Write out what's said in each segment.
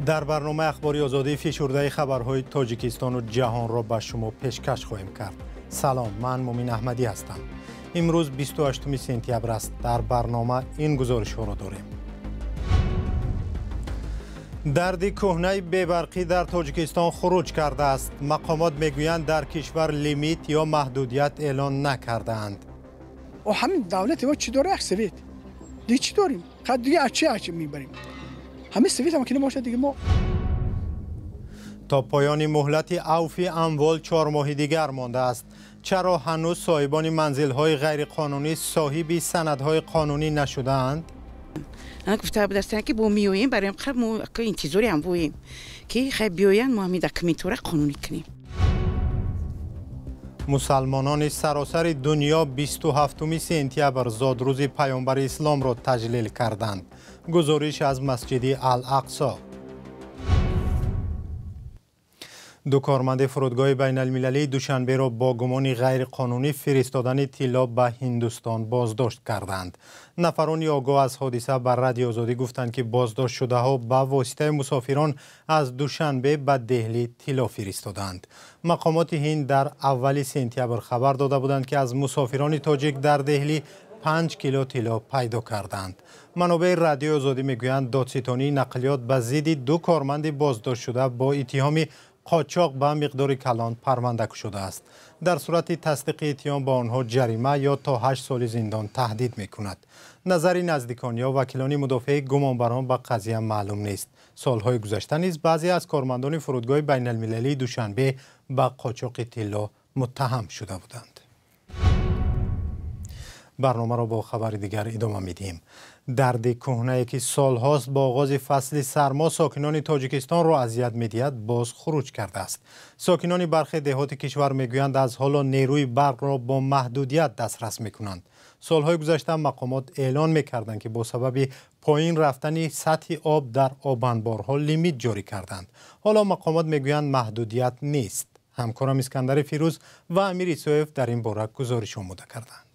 Дар барномаи Ахбори Озодӣ фишурдаи хабарҳои Тоҷикистону ҷаҳонро ба шумо пешкаш хоҳем кард. Салом, ман Мумин Аҳмадӣ ҳастам. Имрӯз 28 сентябр аст. Дар барнома ин гузоришҳоро дорем. Дарди кӯҳнаи бебарқӣ дар Тоҷикистон хуруҷ кардааст. Мақомот мегӯянд, дар кишвар лимит ё маҳдудият эълон накардаанд. Ҳамин давлати мо чӣ дора? Як свет. Дига чӣ дорем? Дига аз чӣ мебарем? Ҳамин свет ҳам ки набошад, дига мо. То поёни муҳлати авфи амвол 4 моҳи дигар мондааст. Чаро ҳанӯз соҳибони манзилҳои ғайриқонунӣ соҳиби санадҳои қонунӣ нашудаанд? Гуфта будастанд, ки бо меоем, барои мо интизори ҳам воем, ки хай биёянд, мо ҳамин документҳоро қонунӣ кунем. Мусалмонони саросари дунё 27 сентябр зодрӯзи паёмбари исломро таҷлил карданд. Гузориш аз масҷиди Ал-Ақсо. Ду корманди фурудгоҳи байналмилалии Душанберо бо гумони ғайриқонунӣ фиристодани тилло ба Ҳиндустон боздошт карданд. Нафарони огоҳ аз ҳодиса ба Радиои Озодӣ гуфтанд, ки боздоштшудаҳо ба воситаи мусофирон аз Душанбе ба Деҳлӣ тилло фиристоданд. Мақомоти Ҳинд дар аввали сентябр хабар дода буданд, ки аз мусофирони тоҷик дар Деҳлӣ 5 кило тилло пайдо карданд. Манобеи Радиои Озодӣ мегӯянд, додситонии нақлиёт ба зидди ду корманди боздоштшуда бо иттиҳоми қочоқ ба миқдори калон парванда кушодааст. Дар сурати тасдиқи иттиҳом ба онҳо ҷарима ё то 8 соли зиндон таҳдид мекунад. Назари наздикон ё вакилони мудофеи гумонбарон ба қазия маълум нест. Солҳои гузашта низ баъзе аз кормандони фурудгоҳи байналмилалии Душанбе ба қочоқи тилло муттаҳам шуда буданд. Барномаро бо хабари дигар идома медиҳем. Дарди кӯҳнае, ки солҳост бо оғози фасли сармо сокинони Тоҷикистонро азият медиҳад, боз хуруҷ кардааст. Сокинони бархе деҳоти кишвар мегӯянд, аз ҳоло нерӯи барқро бо маҳдудият дастрас мекунанд. Солҳои гузашта мақомот эълон мекарданд, ки бо сабаби поин рафтани сатҳи об дар обанборҳо лимит ҷорӣ карданд. Ҳоло мақомот мегӯянд, маҳдудият нест. Ҳамкорам Искандари Фирӯз ва Амир Исоев дар ин бора гузориш омода карданд.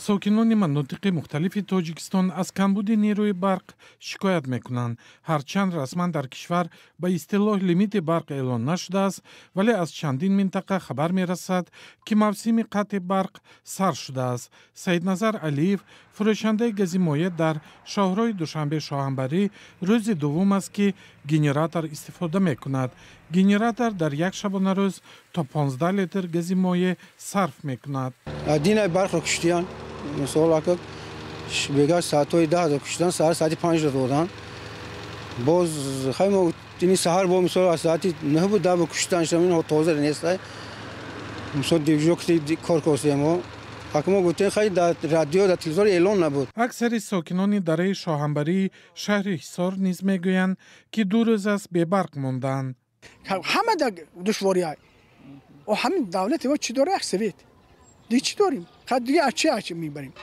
Сокинони манотиқи мухталифи Тоҷикистон аз камбуди нерӯи барқ шикоят мекунанд. Ҳарчанд расман дар кишвар ба истилоҳ лимити барқ эълон нашудааст, вале аз чандин минтақа хабар мерасад, ки мавсими қатъи барқ сар шудааст. Саидназар Алиев, фурӯшандаи гази моеъ дар шоҳроҳи Душанбе Шоҳанбарӣ, рӯзи дуввум аст, ки генератор истифода мекунад. Генератор дар як шабонарӯз то 15 литр гази моеъ сарф мекунад. Динай барқро куштиян, мисол ака бега соатҳои 10 куштан, саҳар соати 5 додан. Боз хай мо дини саҳар бо мисол аз соати 9 буд 10 куштан шудам, ин тоза нест. Мисол дивжок кор костем. Ака мо гуфтем, хай дар радио, дар телевизор эълон набуд. Аксари сокинони дараи Шоҳанбарии шаҳри Ҳисор низ мегӯянд, ки 2 рӯз аст бебарқ мондаанд. Ҳама душвориҳо. Ҳамин давлати мо чӣ дора? Як свет. Дига чӣ дорем? Дига аз чӣ мебарем?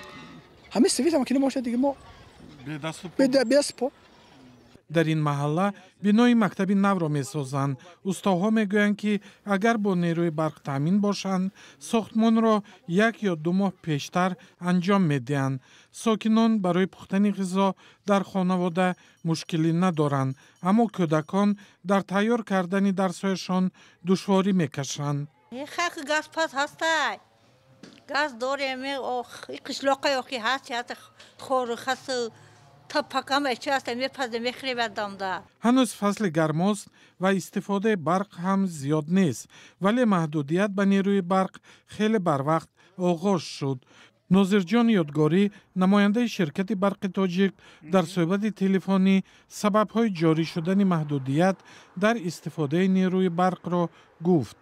Ҳамин свет ҳам ки набошад, дига мо бедасту по. Дар ин маҳалла бинои мактаби навро месозанд. Устоҳо мегӯянд, ки агар бо нерӯи барқ таъмин бошанд, сохтмонро 1 ё 2 моҳ пештар анҷом медиҳанд. Сокинон барои пухтани ғизо дар хонавода мушкилӣ надоранд, аммо кӯдакон дар тайёр кардани дарсҳояшон душворӣ мекашанд. Хақ газ пас ҳастай. Газ дорем, қишлоқай охи ҳаст, ҳаст хору хасу тапакам эчи ҳаст, мепазем, мехӯрем дамда. Ҳанӯз фасли гармост ва истифодаи барқ ҳам зиёд нест, вале маҳдудият ба нерӯи барқ хеле барвақт оғоз шуд. Нозирҷон Ёдгорӣ, намояндаи ширкати барқи тоҷик, дар суҳбати телефонӣ сабабҳои ҷорӣ шудани маҳдудият дар истифодаи нерӯи барқро гуфт.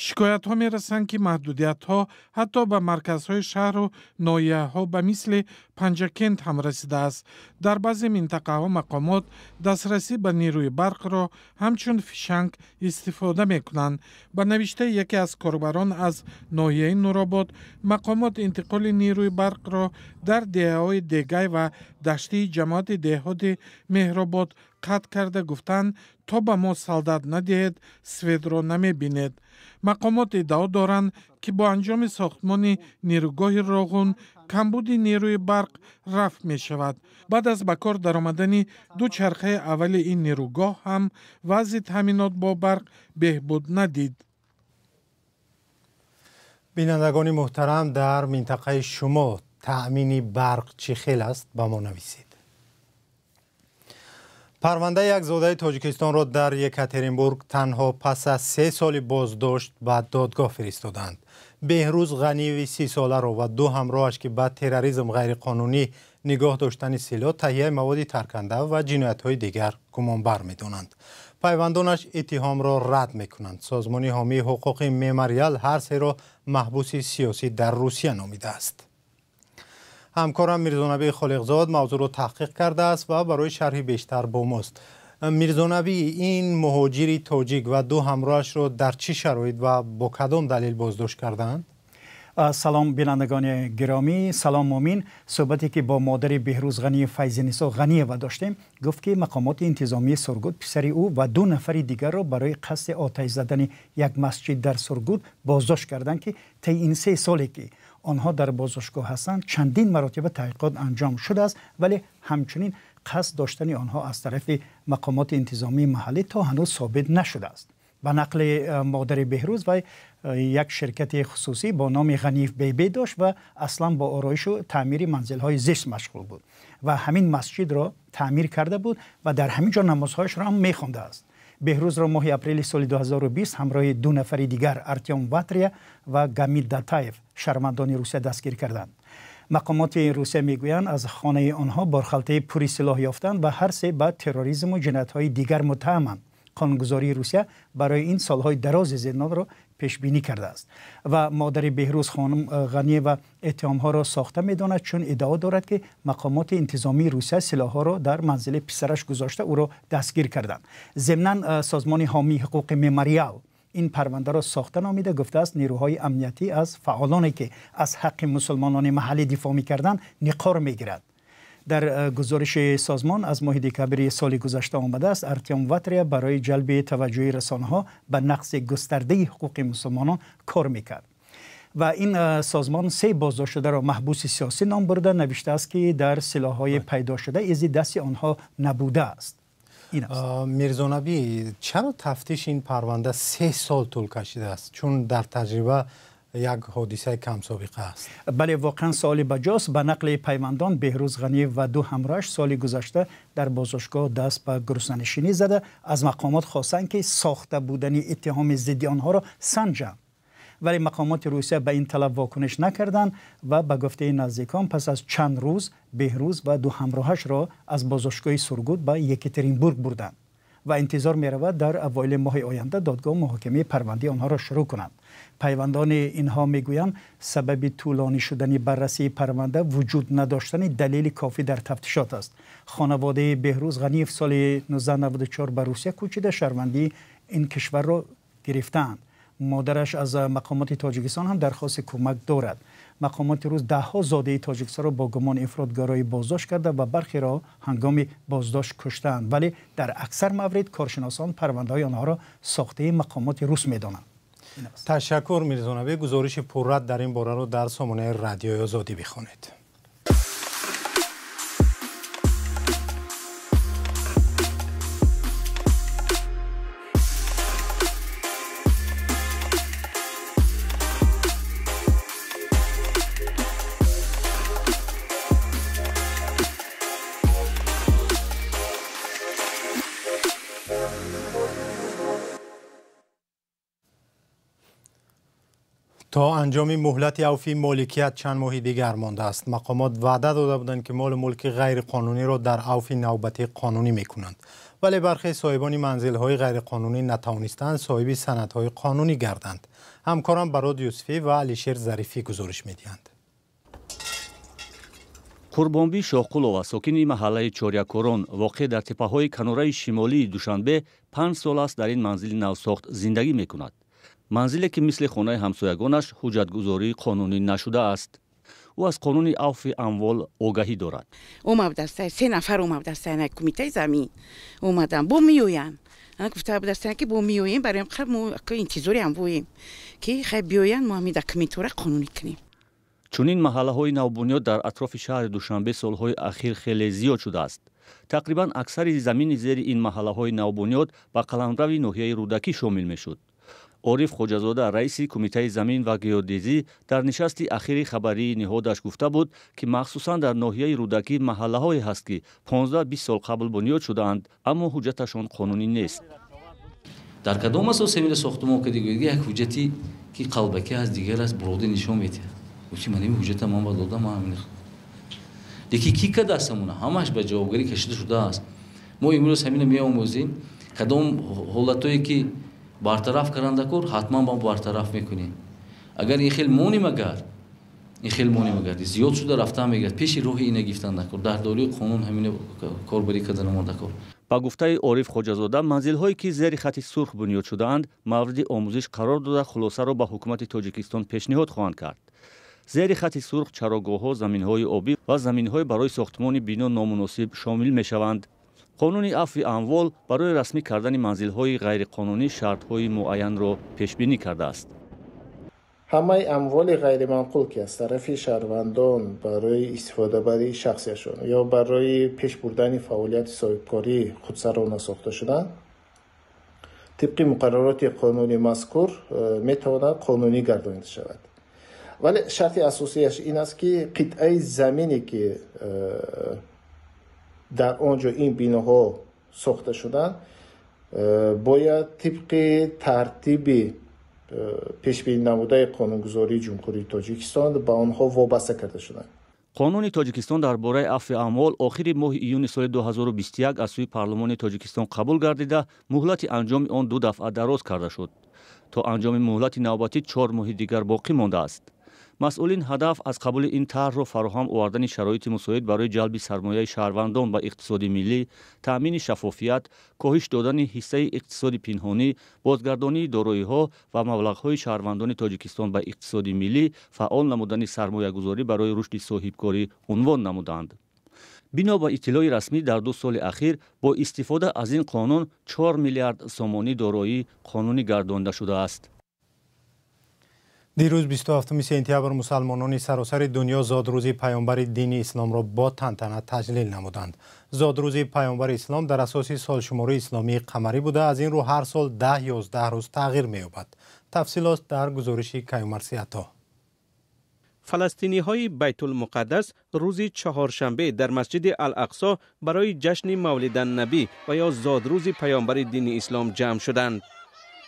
Шикоятҳо мерасанд, ки маҳдудиятҳо ҳатто ба марказҳои шаҳру ноҳияҳо ба мисли Панҷакент ҳам расидааст. Дар баъзе минтақаҳо мақомот дастрасӣ ба нерӯи барқро ҳамчун фишанг истифода мекунанд. Ба навиштаи яке аз корбарон аз ноҳияи Нуробод, мақомот интиқоли нерӯи барқро дар деҳаҳои Дегай ва Даштии ҷамоати деҳоти Меҳробод қатъ карда гуфтанд, То ба мо солдат надиҳед, светро намебинед. Мақомот иддао доранд, ки бо анҷоми сохтмони нерӯгоҳи Роғун камбуди нерӯи барқ рафъ мешавад. Баъд аз ба кор даромадани ду чархаи аввали ин нерӯгоҳ ҳам вазъи таъминот бо барқ беҳбуд надид. Бинандагони муҳтарам, дар минтақаи шумо таъмини барқ чӣ хел аст? Ба мо нависед. Парвандаи як зодаи Тоҷикистонро дар Екатеринбург танҳо пас аз 3 соли боздошт ба додгоҳ фиристоданд. Беҳрӯз Ғаниеви 30-соларо ва ду ҳамроҳаш, ки ба терроризм, ғайриқонунӣ нигоҳ доштани силоҳ, таҳияи маводи тарканда ва ҷиноятҳои дигар гумонбар медонанд. Пайвандонаш иттиҳомро рад мекунанд. Созмони ҳомии ҳуқуқи Мемориал ҳар серо маҳбуси сиёсӣ дар Русия номидааст. Ҳамкорам Мирзонабӣ Холиқзод мавзӯъро таҳқиқ кардааст ва барои шарҳи бештар бо мост. Мирзонабӣ, ин муҳоҷири тоҷик ва ду ҳамроҳашро дар чӣ шароит ва бо кадом далел боздошт карданд? Салом бинандагони гиромӣ, салом Мумин. Суҳбате ки бо модари Беҳрӯз Ғаниев, Файзинисо Ғаниева доштем, гуфт ки мақомоти интизомии Сургут писари ӯ ва ду нафари дигарро барои қасди оташ задани як масҷид дар Сургут боздошт карданд, ки тайи ин 3 соле ки онҳо дар боздоштгоҳ ҳастанд, чандин маротиба таҳқиқот анҷом шудааст, вале ҳамчунин қасд доштани онҳо аз тарафи мақомоти интизомии маҳаллӣ то ҳанӯз собит нашудааст. Ба нақли модари Беҳрӯз, вай як ширкати хусусӣ бо номи Ғаниев Бейбе дошт ва аслан бо ороишу таъмири манзилҳои зишт машғул буд ва ҳамин масҷидро таъмир карда буд ва дар ҳамин ҷо намозҳояшро ҳам мехондааст. Беҳрӯзро моҳи апрели соли 2020 ҳамроҳи ду нафари дигар, Артем Ватрия ва Гамид Датаев, шаҳрвандони Русия дастгир карданд. Мақомоти Русия мегӯянд, аз хонаи онҳо борхалтаи пури силоҳ ёфтанд ва ҳар се ба терроризму ҷиноятҳои дигар муттаҳаманд. Қонунгузории Русия барои ин солҳои дарози зиндонро пешбинӣ кардааст ва модари Беҳрӯз хонум Ғаниева иттиҳомҳоро сохта медонад, чун иддао дорад, ки мақомоти интизомии Русия силоҳҳоро дар манзили писараш гузошта ӯро дастгир карданд. Зимнан созмони ҳомии ҳуқуқи Мемориал ин парвандаро сохта номида гуфтааст, нерӯҳои амниятӣ аз фаъолоне ки аз ҳаққи мусулмонони маҳаллӣ дифоъ мекарданд ниқор мегирад. Дар гузориши созмон аз моҳи декабри соли гузашта омадааст, Артем Ватрия барои ҷалби таваҷҷӯҳи расонаҳо ба нақзи густардаи ҳуқуқи мусулмонон кор мекард ва ин созмон 3 боздоштшударо маҳбуси сиёсӣ ном бурда навиштааст, ки дар силоҳҳои пайдо шуда изи дасти онҳо набудааст. Мирзонабӣ, чаро тафтиши ин парванда 3 сол тӯл кашидааст? Чун дар таҷриба як ҳодисаи камсобиқа аст. Бале, воқеан суоли баҷост. Ба нақли пайвандон, Беҳрӯз Ғаниев ва ду ҳамроҳаш соли гузашта дар боздоштгоҳ даст ба гуруснанишинӣ зада, аз мақомот хостанд, ки сохта будани иттиҳоми зидди онҳоро санҷанд. Вале мақомоти Русия ба ин талаб вокуниш накарданд ва ба гуфтаи наздикон пас аз чанд рӯз Беҳрӯз ва ду ҳамроҳашро аз боздоштгоҳи Сургут ба Екатеринбург бурданд ва интизор меравад дар аввали моҳи оянда додгоҳ муҳокимаи парвандаи онҳоро шурӯъ кунанд. Пайвандони инҳо мегӯянд, сабаби тӯлонӣ шудани баррасии парванда вуҷуд надоштани далели кофӣ дар тафтишот аст. Хонаводаи Беҳрӯз Ғаниев соли 1994 ба Русия кӯчида, шаҳрвандии ин кишварро гирифтаанд. Модараш аз мақомоти Тоҷикистон ҳам дархости кӯмак дорад. Мақомоти рус даҳҳо зодаи тоҷикистонро бо гумони ифротгароӣ боздошт карда ва бархеро ҳангоми боздошт куштаанд, вале дар аксар маврид коршиносон парвандаҳои онҳоро сохтаи мақомоти рус медонанд. Ташаккур, Мирзонабӣ. Гузориши пуррат дар ин бораро дар сомонаи Радиои Озодӣ бихонед. То анҷоми муҳлати авфи моликият чанд моҳи дигар мондааст. Мақомот ваъда дода буданд, ки молу мулки ғайриқонуниро дар авфи навбатӣ қонунӣ мекунанд. Вале бархе соҳибони манзилҳои ғайриқонунӣ натавонистанд соҳиби санадҳои қонунӣ гарданд. Ҳамкорам Барод Юсуфӣ ва Алишер Зарифӣ гузориш медиҳанд. Қурбонбӣ Шоҳқулова, сокини маҳаллаи Чорякорон, воқеъ дар теппаҳои канораи шимолии Душанбе, 5 сол аст дар ин манзили навсохт зиндагӣ мекунад. Манзиле ки мисли хонаи ҳамсоягонаш ҳуҷҷатгузории қонунӣ нашудааст. Ӯ аз қонуни авфи амвол огаҳӣ дорад. Омабдастай, 3 нафар омабдастай на кумитаи замин омадан, бо меоянд. Гуфта будастанд, ки бо меоем, барои мо интизори ҳамвоем, ки хай биёянд, мо ҳамин документҳоро қонунӣ кунем. Чунин маҳаллаҳои навбунёд дар атрофи шаҳри Душанбе солҳои ахир хеле зиёд шудааст. Тақрибан аксари замини зери ин маҳаллаҳои навбунёд ба қаламрави ноҳияи Рӯдакӣ шомил мешуд. Ориф Хоҷазода, раиси Кумитаи замин ва геодезӣ, дар нишасти ахири хабарии ниҳодаш гуфта буд, ки махсусан дар ноҳияи Рӯдакӣ маҳаллаҳое ҳаст, ки 15-20 сол қабл бунёд шудаанд, аммо ҳуҷҷаташон қонунӣ нест. Дар кадом асос ҳамина сохтумон кардӣ? Гӯяд, як ҳуҷҷати ки қалбакӣ аст, дигар аст, бурода нишон медиҳад. Гуфти, ман ин ҳуҷҷата ман ба додам, ман ҳамин. Лекин ки кардааст ҳамуна? Ҳамааш ба ҷавобгарӣ кашида шудааст. Мо имрӯз ҳамина меомӯзем, кадом ҳолатое ки бартараф каранда кор, ҳатман мо бартараф мекунем. Агар ин хел моним, агар ин хел моним, агар зиёд шуда рафтан мегирад, пеши роҳи ина гирифтан накор, дар доираи қонун ҳамина корбарӣ кардан мо дакор. Ба гуфтаи Ориф Хоҷазода, манзилҳое ки зери хати сурх бунёд шудаанд, мавриди омӯзиш қарор дода, хулосаро ба ҳукумати Тоҷикистон пешниҳод хоҳанд кард. Зери хати сурх чарогоҳҳо, заминҳои обӣ ва заминҳои барои сохтмони бино номуносиб шомил мешаванд. Қонуни афви амвол барои расмӣ кардани манзилҳои ғайриқонунӣ шартҳои муайянро пешбинӣ кардааст. Ҳамаи амволи ғайриманқул, ки аз тарафи шаҳрвандон барои истифодабарии шахсияшон ё барои пеш бурдани фаъолияти соҳибкорӣ худсарона сохта шуданд, тибқи муқаррароти қонуни мазкур метавонад қонунӣ гардонида шавад. Вале шарти асосияш ин аст, ки қитъаи замине, ки дар он ҷо ин биноҳо сохта шуданд, бояд тибқи тартиби пешбинӣ намудаи қонунгузории Ҷумҳурии Тоҷикистон ба онҳо вобаста карда шуданд. Қонуни Тоҷикистон дар бораи афви амвол охири моҳи июни соли 2021 аз сӯи парлумони Тоҷикистон қабул гардида, муҳлати анҷоми он ду дафъа дароз карда шуд. То анҷоми муҳлати навбатӣ 4 моҳи дигар боқӣ мондааст. Масъулин ҳадаф аз қабули ин тарҳро фароҳам овардани шароити мусоид барои ҷалби сармояи шаҳрвандон ба иқтисоди миллӣ, таъмини шаффофият, коҳиш додани ҳиссаи иқтисоди пинҳонӣ, бозгардонии дороиҳо ва маблағҳои шаҳрвандони Тоҷикистон ба иқтисоди миллӣ, фаъол намудани сармоягузорӣ барои рушди соҳибкорӣ унвон намуданд. Бино ба иттилои расмӣ, дар 2 соли ахир бо истифода аз ин қонун 4 миллиард сомонӣ дороӣ қонунӣ гардонда шудааст. Дирӯз, 27 сентябр, мусалмонони саросари дунё зодрӯзи паёмбари дини исломро бо тантана таҷлил намуданд. Зодрӯзи паёмбари ислом дар асоси солшумории исломии қамарӣ буда, аз ин рӯ ҳар сол 10-11 рӯз тағйир меёбад. Тафсилот дар гузориши Каюмарси Ато. Фаластиниҳои Байтулмуқаддас рӯзи чаҳоршанбе дар масҷиди Ал-Ақсо барои ҷашни Мавлиданнабӣ ва ё зодрӯзи паёмбари дини ислом ҷамъ шуданд.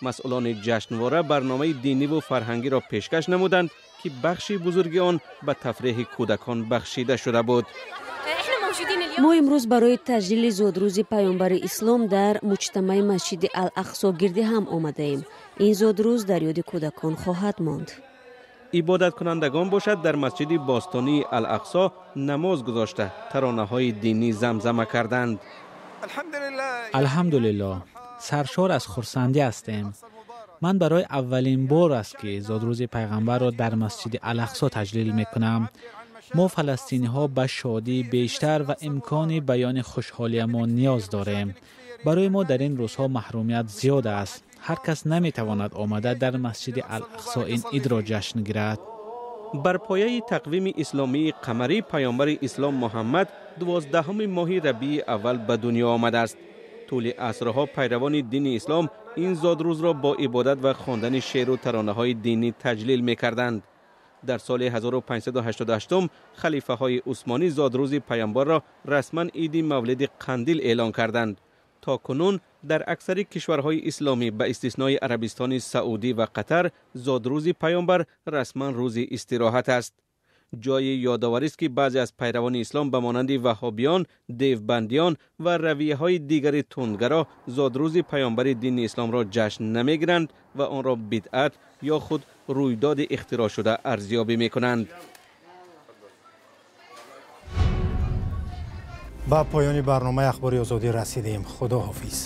Масъулони ҷашнвора барномаи диниву фарҳангиро пешкаш намуданд, ки бахши бузурги он ба тафреҳи кӯдакон бахшида шуда буд. Мо имрӯз барои таҷлили зодрӯзи паёмбари ислом дар муҷтамаи масҷиди Ал-Ақсо гирди ҳам омадаем. Ин зодрӯз дар ёди кӯдакон хоҳад монд. Ибодаткунандагон бошад, дар масҷиди бостонии Ал-Ақсо намоз гузошта, таронаҳои динӣ замзама карданд. Алҳамдулиллоҳ, саршор аз хурсандӣ ҳастем. Ман барои аввалин бор аст, ки зодрӯзи пайғамбарро дар масҷиди Алақсо таҷлил мекунам. Мо фаластиниҳо ба шодии бештар ва имкони баёни хушҳолиямон ниёз дорем. Барои мо дар ин рӯзҳо маҳрумият зиёд аст. Ҳар кас наметавонад омада дар масҷиди Алақсо ин идро ҷашн гирад. Бар пояи тақвими исломии қамарӣ, паёмбари ислом Муҳаммад 12-уми моҳи рабии аввал ба дунё омадааст. Тӯли асрҳо пайравони дини ислом ин зодрӯзро бо ибодат ва хондани шеъру таронаҳои динӣ таҷлил мекарданд. Дар соли 1588 халифаҳои усмонӣ зодрӯзи паёмбарро расман иди мавлиди қандил эълон карданд. То кунун дар аксари кишварҳои исломӣ, ба истиснои Арабистони Саудӣ ва Қатар, зодрӯзи паёмбар расман рӯзи истироҳат аст. Ҷои ёдоварист, ки баъзе аз пайравони ислом, ба монанди ваҳобиён, девбандиён ва равияҳои дигари тундгаро, зодрӯзи паёмбари дини исломро ҷашн намегиранд ва онро бидъат ё худ рӯйдоди ихтироъшуда арзёбӣ мекунанд. Ба поёни барномаи Ахбори Озодӣ расидем. Худо ҳофиз.